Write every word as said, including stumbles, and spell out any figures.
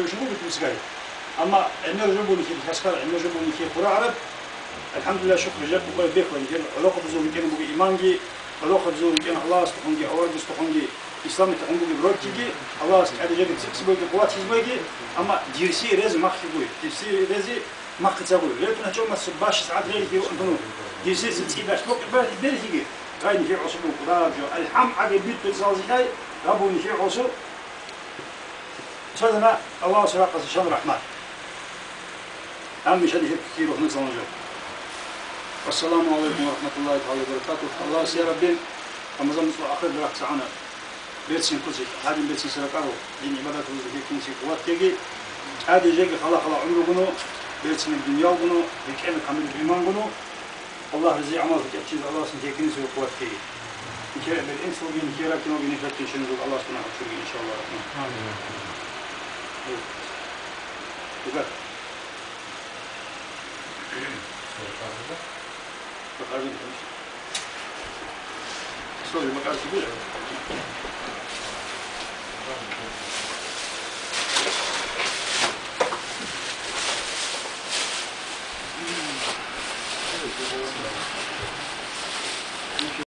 Жо буго кибсигай. Амма гӀемер жо бугони хир хӀаскар, гӀемер жо бугони хир хъура гӀараб. АлхӀамдулиллагь, шукр, жакъа къоя бехун, хир гӀолохъабазул рикӀкӀина буго иманги, гӀолохъабазул рикӀкӀина Аллагьасухъунги, аварагасухъунги, исламалъухъун бугеб роккиги, Аллагьас тӀаде жеги цикӀкӀизе бугеги, къуватизе бугеги, амма дирси рез махъигуй, дирси рези махъицагуй. Релтун гьачӀо мас баш сагӀат релги ун тунув. Дирси цӀи баш бокъи бер-, берхиги, гъайни хир гӀосу буго, кӀудаб жо. АлхӀам гӀаги битӀу цалзихай, гъабуни хир гӀосу. Цояна Аллагьас рахъазе шан рахӀмат. Амин, шан хӀиркьи рухӀнуцалан жо. Ассаламу гӀалайкум ва рахӀматуллагьи тагӀала ва баракатугь. Аллагьас, я Рабби, Рамазан муцӀ ахир рахъ цагьана. Берцин куци, гьадин берцин саракъару, дин гӀибадат рузухъе кинси къуватгеги, тӀаде жеги хала-хала гӀумругуну, берцинаб дунялгуну, рикӀкӀена камилаб имангуну, Аллагь рази гӀамал гьечӀеб чиясда Аллагьас нилъее кинабниги къуват ккеги. Нилъер бер-, инсулги, нилъер ракӀиналги, нилъер тиншиназулги Аллагьас гунагь гьечӀоги, иншаллагь рахман. Амин. Амин. Букар. Букар, конечно. Сори, букар сибил.